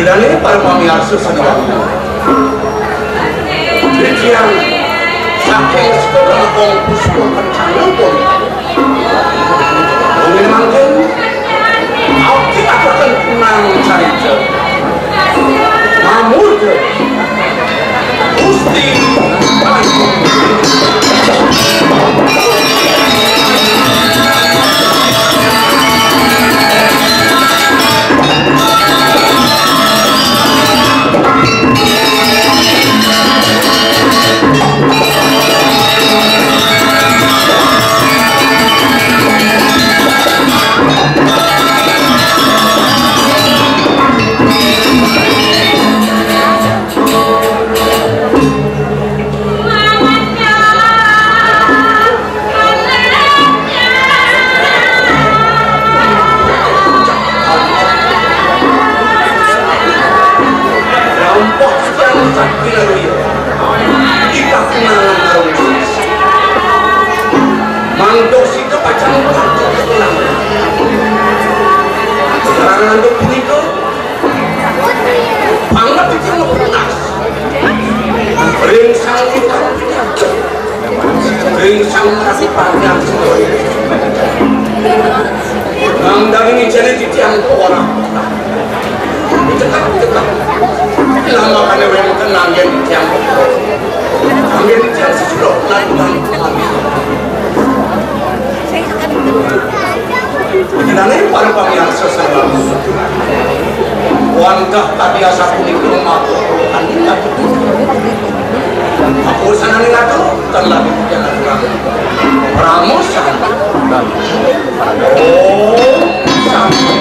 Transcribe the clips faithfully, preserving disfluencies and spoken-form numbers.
Dane para pamiarsa sané wangi. Titiang saking Sekolah Kongkus Kencana pun. Mungkin mangkin, abdi aturaken nang carita. Mamurda Gusti Agung. Rampok sedang sakti lalu ya. Kita kenal. Mantuk situ pacang mantuk kenal. Sekarang mantuk punika. Banget itu ngepunas. Ring sang kita. Ring sang kasih panjang semuanya. Nang dari ini jadi titiang orang. Cekap, cekap. Lama kan yang kena angin titiang. Angin titiang sesudah lakukan. Jenengan para pamiarsa sareng. Wantah tadi asapunika matur kangge katutup. Aku sanane ngatur, ten lagi jangan kurang. Pramosan. Om Santi.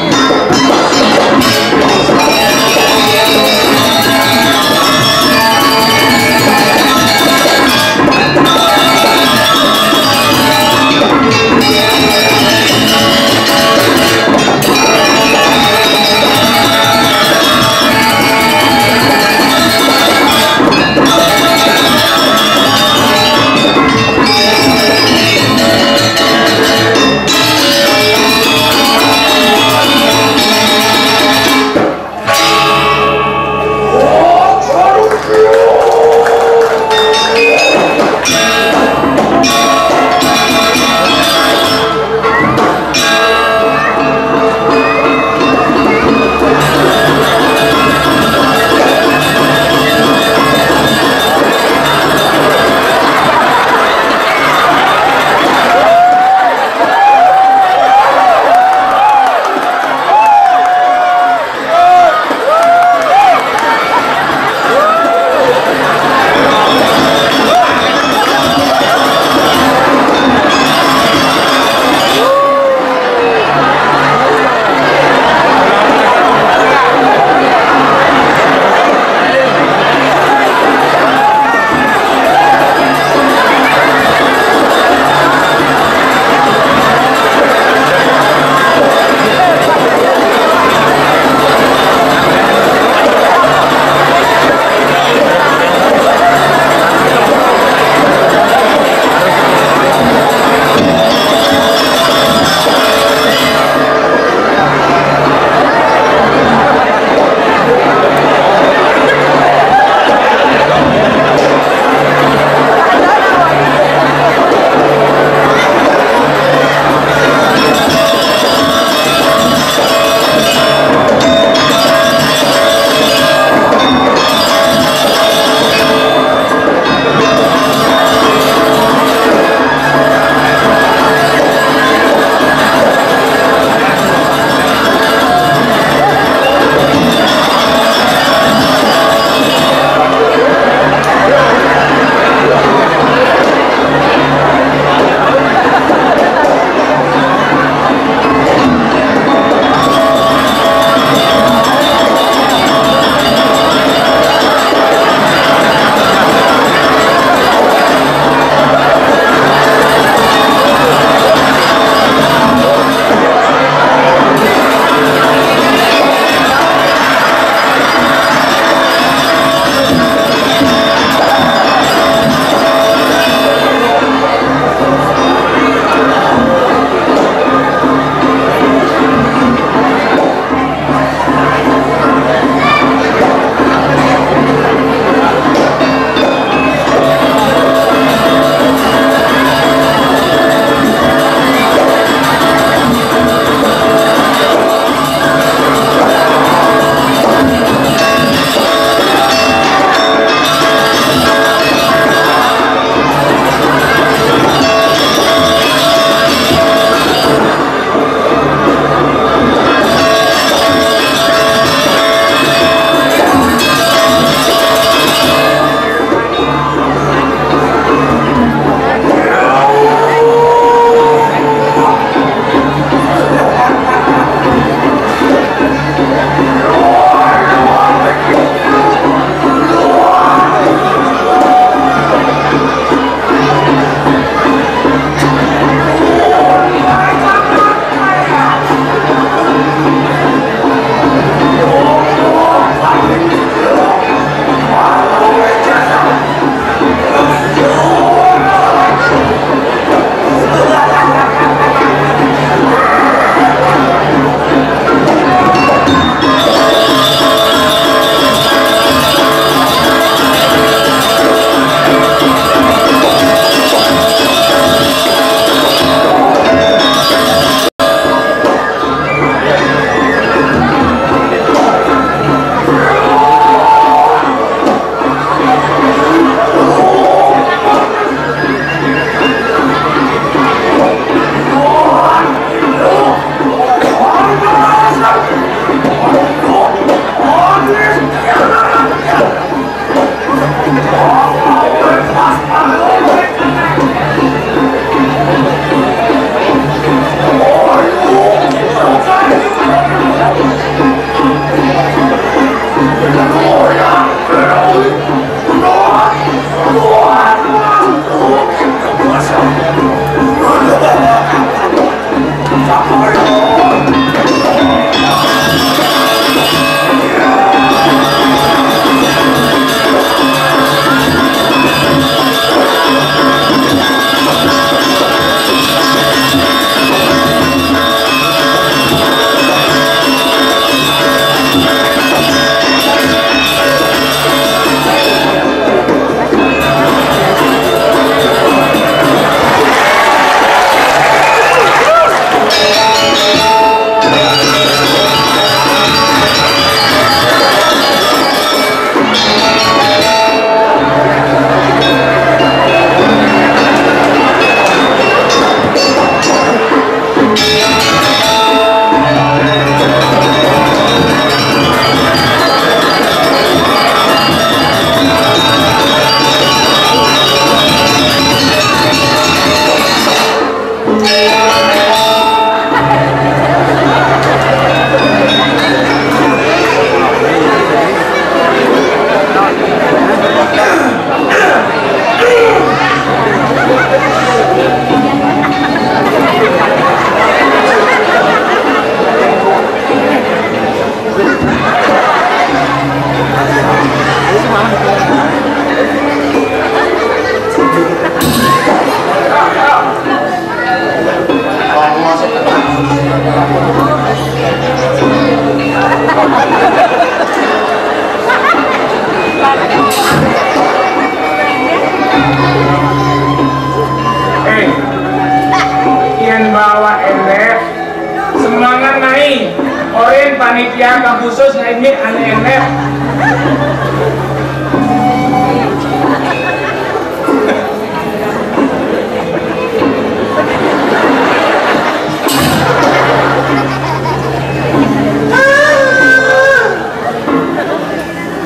Orin panitia kang khusus ngaini ané enep.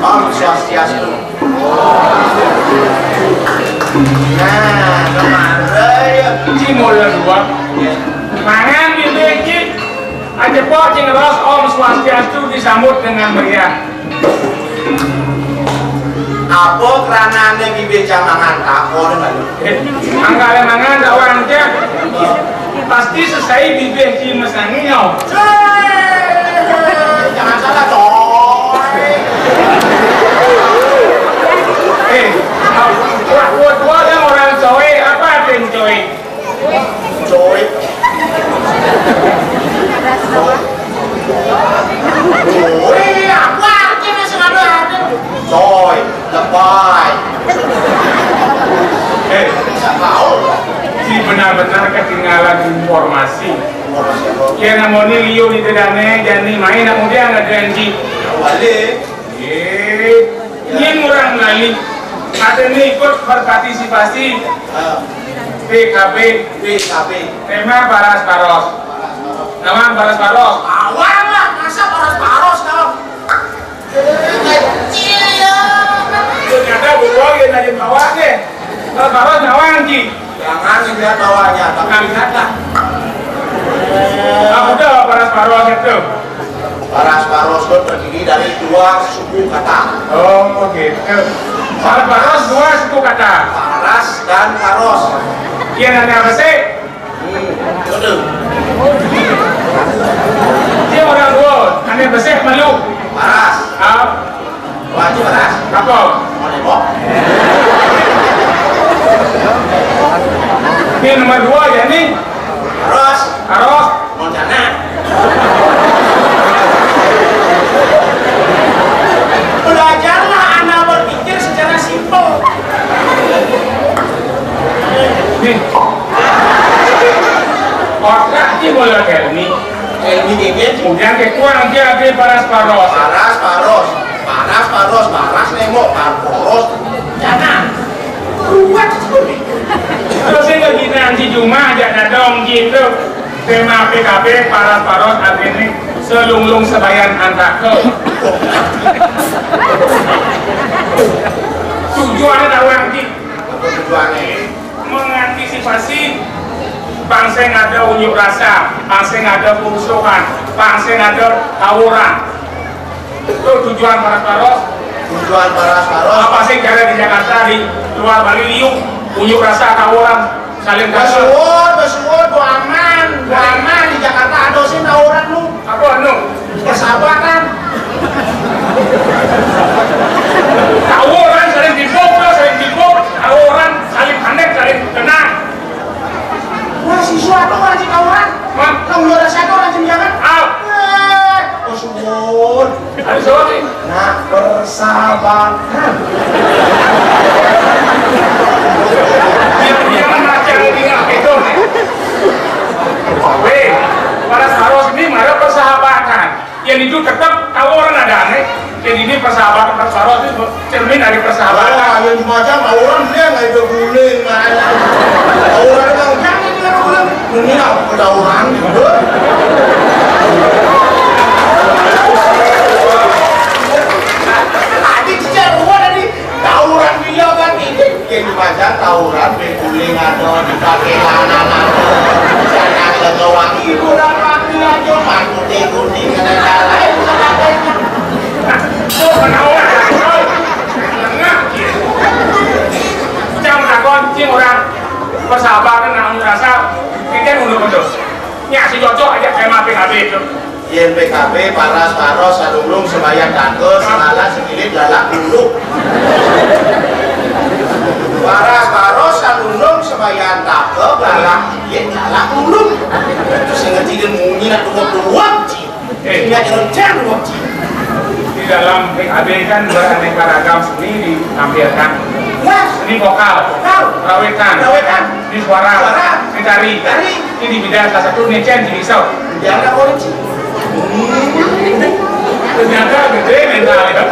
Om Swastiastu. Nah, kemarin ya. Ci mulai dua. Mangan gitu ya, Ci. Aja pok, Ci, ngeros Om Swastiastu disambut dengan meriah. Apa kranané bibih jamangan takon lho. Eh, angkale mangan dak wangcah. Pasti sesai bibih Ci mesangi nyau. Jangan salah, coy. Eh, wah, wah, wah, yang orang coy, apa artinya coy? Coy. Coy, apa artinya sing ada-ada? Coy, lebay. Eh, nggak tahu. Si benar-benar ketinggalan informasi. Informasi apa? Kira moni liu di tedane, jani main nak muda nggak ada yang di. Balik. Eh, ini orang lali. Ada nih ikut berpartisipasi. Ah. P K B. P K B. Tema paras paros. Nama paras paros? Awang lah, masa paras paros kau? Kecil ya. Ternyata berdua yang aja bawah deh. Paras paros nawang, Ci. Jangan dilihat bawahnya, tapi lihatlah. Apa tuh paras paros itu? Paras paros itu terdiri dari dua suku kata. Oh, gitu. Paras paros dua suku kata. Paras dan paros. Iya, nanya apa sih? Hmm, betul. Dia orang dua, nanya apa sih malu? Paras. Ah. Wajib, Ras. Apa? Mau nembok. Ini nomor dua ya, nih. Ros. Ros. Mau sana. Belajarlah anak berpikir secara simpel. Nih. Otak ini mulai Helmi. Helmi ini. Kemudian ke kurang dia ada paras paros. Paras paros. Paras, paros, paras, nembok, paros. Jangan. Kuat sekali. Terus ini lagi nanti cuma aja dadong gitu. Tema P K B, paras, paros, artinya selunglung sebayan antake. Tujuannya tahu nanti. Tujuannya. Mengantisipasi bangsa yang ada unjuk rasa, bangsa yang ada kerusuhan, bangsa yang ada tawuran. Itu tujuan paras paros. Tujuan paras paros. Apa sih cara di Jakarta, di luar Bali liu, unjuk rasa, tawuran, saling kasar. Besuwun, besuwun, bu aman, bu aman di Jakarta ada sih tawuran lu. Apa anu? Persahabatan. Tawuran saling dipuk, saling dipuk, tawuran saling panek, saling kena. Wah, siswa tuh orang sih tawuran. Mah, tawuran satu orang sih jangan. Ah. Eh, oh, syukur. Ada suara nih. Nah, persahabatan. Biar dia mengajar dia itu. Weh, paras paros ini mana persahabatan? Yang itu tetap tahu orang ada aneh. Jadi ini persahabatan, paras paros itu cermin dari persahabatan. Oh, yang di Majang tahu orang dia nggak ada guling, nggak ada. Tahu orang yang jangan dia guling. Ini apa tahu orang gitu? Tadi dia luar tadi. Tawuran dia kan ini, yang di Majang tawuran, bekuling ada, dipakai lanang ada, jangan legawa ibu dan wakil aja, mangkuti kuning, ada lain sebagainya. Tuh, penawar, lengah, gitu. Cang takon, cing orang persahabatan, nang rasa, kita mundur-mundur. Nya si cocok aja kayak mapi habis itu. Yén P K B, paras paros, salunglung, sembahyang tangga, segala sekilit, lalak luluk. Paras paros, salunglung, sembahyang tangga, lalak sekilit, lalak luluk. Itu sing ngerti dia munyi nak dua dua, Ci. Eh. Ingat rencang dua, Ci. Di dalam P K B kan beraneka ragam seni ditampilkan. Wah. Ini vokal, vokal. Rawetan. Rawetan. Ini suara. Suara. Ini tari. Tari. Ini di bidang salah satu nih, Cen, di Isau. Dia ada polisi. Ternyata gedé mental ya.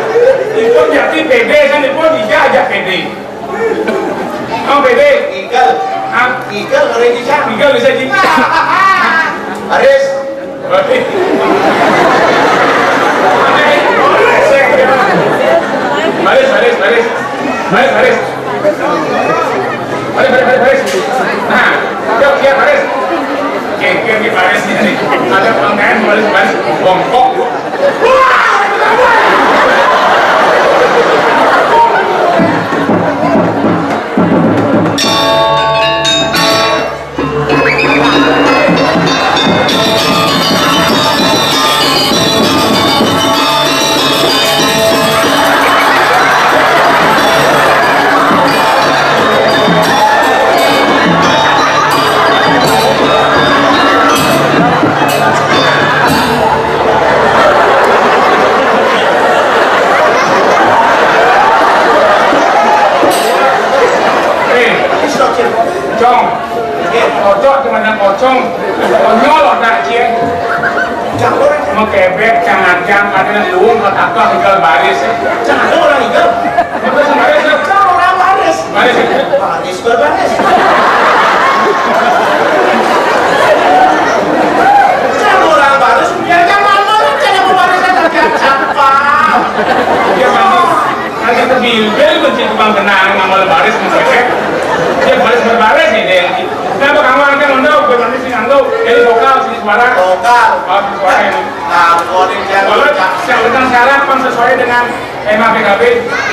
Ipun jati pédé, kan ipun ija aja pédé. Kamu pédé? Igel. Hah? Igel, kalau ija. Igel bisa jadi. Baris. Baris. Baris, baris, baris. Baris, baris. Baris, baris, baris, baris. Nah, yuk, siap, baris. Geger nih baris ini. Ada pangkaian baris-baris bongkok. Eh, Cong, eh, kocok cuma yang kocong, konyol otak cie. Cang orang. Mekebek, cang ajang, ada yang luung, katakan tinggal baris. Cang ada orang tinggal. Baris, baris, baris. Cang orang baris. Baris. Baris berbaris. Cang orang baris, ya, cang malu, cang apa baris, cang siapa? Dia baris. Ada kebilbil, kunci tukang benang, nama baris, mekebek. Dia baris berbaris nih, dia. Kenapa kamu angkat, undang, berbaris, sini, undang. Jadi vokal, sini suara. Vokal. Oh, sini suara ini. Nah, boleh, jangan. Kalau yang tentang syarat, kan sesuai dengan tema P K B.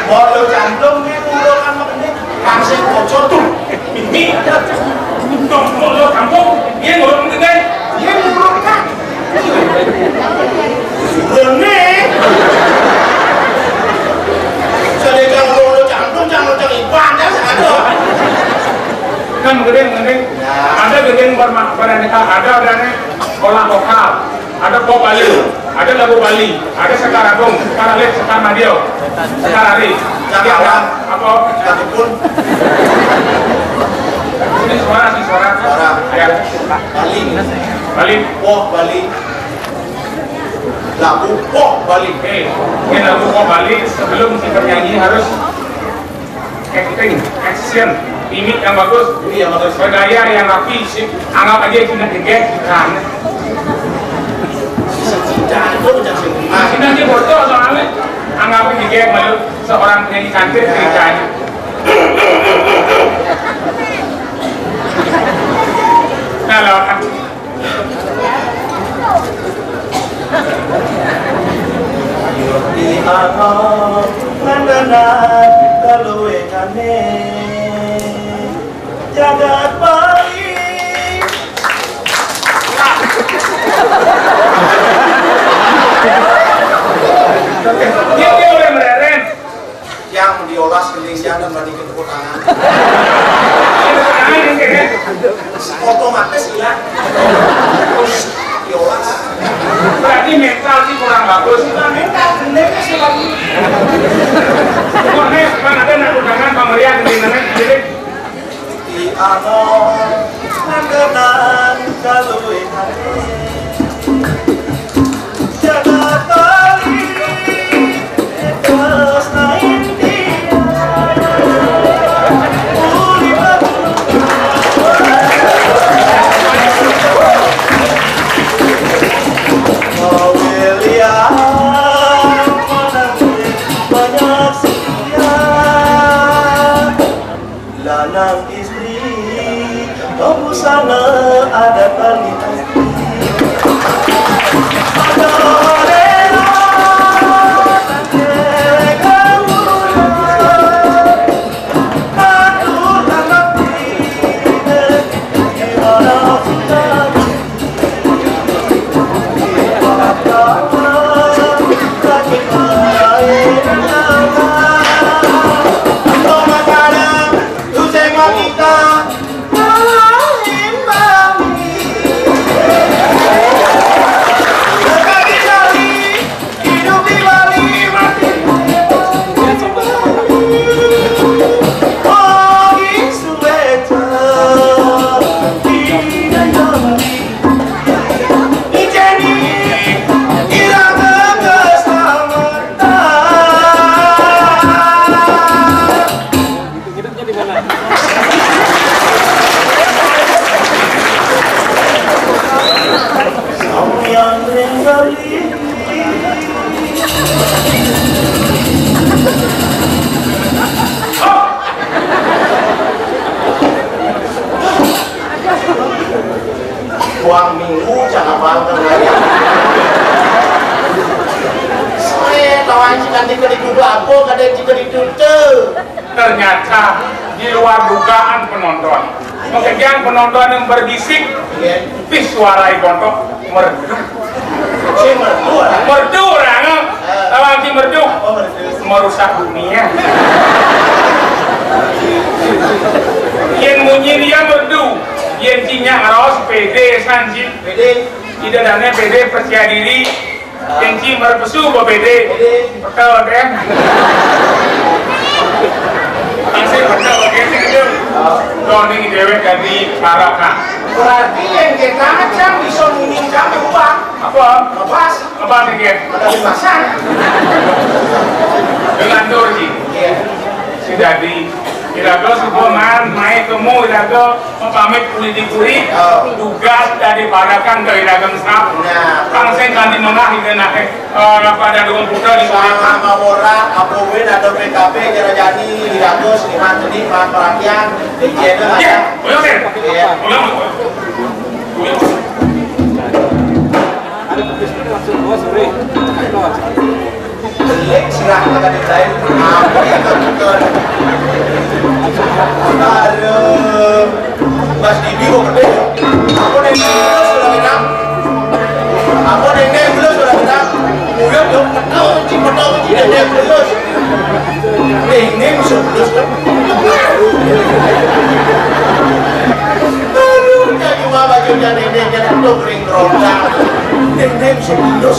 Bolo cantum nih, udah kan makan nih. Kasih bocor tuh. Mimi. Dong, bolo cantum. Dia ngurung gede. Dia ngurung kan. Rene. Jadi kalau bolo cantum, jangan cari ibadah, ada. Kan gedé, gedé. Ya. Ada gedé berma-, beraneka, ada, ada nih. Sekolah vokal, ada pop Bali, ada lagu Bali, ada sekar agung, sekar alit, sekar madio, sekar ari. Jadi ada apa? Sini suara, sini suara. Suara. Ya. Bali. Bali. Pop Bali. Lagu pop Bali. Eh, ini lagu pop Bali, sebelum kita nyanyi harus acting, action, mimik yang bagus, iya, bagus, bergaya yang rapi, sip. Anggap aja cina jegek, kan. Nah, cina aja bocor soalnya. Anggap aja jegek malu seorang penyanyi cantik, ya, ceritanya. Nah, lawan. Di Arab, Mandanan, Kaluwihane, jagat Bali. Dia, dia udah mereren. Yang diolas gending siang dan mandi ke tepuk tangan. Tepuk tangan, ya. Otomatis hilang. Terus diolas. Berarti mental sih kurang bagus. Bukan mental, gendingnya sih bagus. Pokoknya, Bang, ada nak undangan, Bang Rian, gendingan, gending. Di Arab, Mandanan, Kaluwihane, jagat Bali, terus na India. Uli baru. Mau lihat mana banyak sia. Lanang istri, busana adat Bali. Buang minggu, jangan bangga lagi. Saya tahu anjing nanti ke dituduh apa, kada jika dituduh. Ternyata di luar dugaan penonton. Mungkin penonton yang berbisik, Iya. Pis suara kontok merdu. Saya merdu, orang. Merdu orang, eh. Tahu arti merdu? Apa merdu? Merusak dunia. Yang munyi dia merdu. Yang cinya ngeros pede sanji. Pede. Tidak adanya pede, percaya diri. Kenci merpesu ba pede. Pede. Betul, kan? Masih betul, oke, sih, gitu. Kau ni dewek dari Barat, nah. Berarti yang kita macam bisa muning kami ubah. Apa? Lepas. Lepas, ya. Ada lepasan. Dengan Turki. Iya. Si dadi, iraga suba maan mai temu, iraga mapamit uli di puri, oh, tugas dadi parakan ka iraga mesra. Nah. Kang sing kanti mengah ida nahe, eh, pada dua putra di puri. Sama mawora, apa win ada P K P, jara jani, iraga seniman seni, maan perhatian, di channel. Iya, ada. Boleh, Sir. Iya. Boleh, Mas. Boleh, Mas. Jelek sirah kata dia lain. Apa yang kau tukar? Aduh. Mas Didi kok gede? Apa neng dulu sudah kenal? Apa neng dulu sudah kenal? Udah dong, kenal, kunci, kenal, kunci, dan dia dulu. Neng, neng, sudah dulu. Aduh, ya cuma bajunya neng, neng, jangan tuh kering keroncong. Neng, neng, sudah dulu.